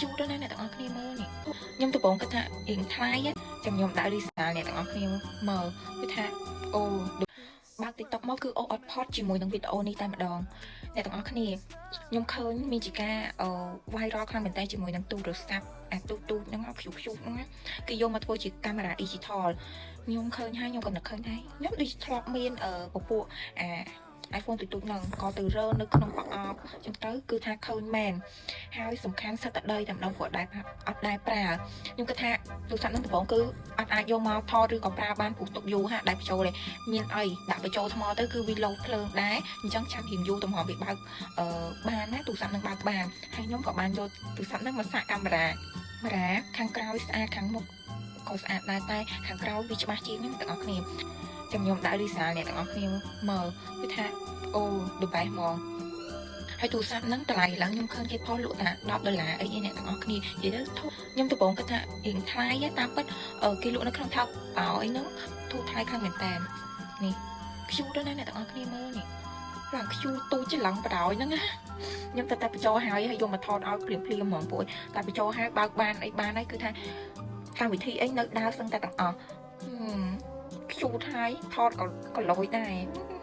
cute ណាស់អ្នកទាំងអស់គ្នាមើលនេះខ្ញុំដំបូងគិតថារៀងថ្លៃចាំខ្ញុំដាក់ result អ្នកទាំងអស់គ្នាមើលគឺថាអូបើក TikTok មកគឺអូអត់ផតជាមួយនឹងវីដេអូនេះតែម្ដងអ្នកទាំងអស់គ្នាខ្ញុំឃើញមានជាការ viral ខ្លាំងមែនតើជាមួយនឹងទូរស័ព្ទអាទូទូហ្នឹង cute cute ហ្នឹងគេយកមកធ្វើជាកាមេរ៉ា digital ខ្ញុំឃើញហើយខ្ញុំក៏នឹកឃើញដែរខ្ញុំដូចធ្លាប់មានពពួកអា iPhone ទូទូចហ្នឹងក៏ទៅរើនៅក្នុងប្រអប់ចឹងទៅគឺថាឃើញមែនហើយសំខាន់សិតតែដីតែម្ដងព្រោះដែរអត់ដែរប្រើខ្ញុំគិតថាទូរស័ព្ទហ្នឹងដំបូងគឺអត់អាចយកមកថតឬក៏ប្រើបានព្រោះទុកយូរហាក់ដែរបញ្ចូលទេមានអីដាក់បញ្ចូលថ្មទៅគឺវាលោតភ្លើងដែរអញ្ចឹងចាំរៀងយូរតម្រាំវាបើកអឺបានណាទូរស័ព្ទហ្នឹងបើកបានហើយខ្ញុំក៏បានយកទូរស័ព្ទហ្នឹងមកសាកកាមេរ៉ាកាមេរ៉ាខាងក្រោយស្អាតខាងមុខក៏ស្អាតដែរតែខាងក្រោយវាច្បាស់ជាងហ្នឹងទាំងអស់គ្នាចាំខ្ញុំដាក់ result អ្នកទាំងអស់គ្នាមើលគឺថាអូ the best ហ្មងហើយទូរស័ព្ទហ្នឹងតម្លៃឡើងខ្ញុំឃើញគេផុសលក់តែ10ដុល្លារអីអ្នកទាំងអស់គ្នានិយាយទៅធូខ្ញុំដំបូងគិតថារៀងថ្លៃតាមពិតគេលក់នៅក្នុងថោកបោអីហ្នឹងធូរថ្លៃខ្លាំងមែនតើនេះ cute ណាស់អ្នកទាំងអស់គ្នាមើលនេះឡើង cute ទូចច្រឡំបដ ாய் ហ្នឹងណាខ្ញុំតែតែបញ្ចូលហើយហើយយកមកថតឲ្យភ្លាមភ្លាមហ្មងពួកតែបញ្ចូលហើយបើកបានអីបានហើយគឺថាកម្មវិធីអីនៅដើរសឹងតែទាំងអស់ cute ហើយថតក៏ក៏លយដែរ។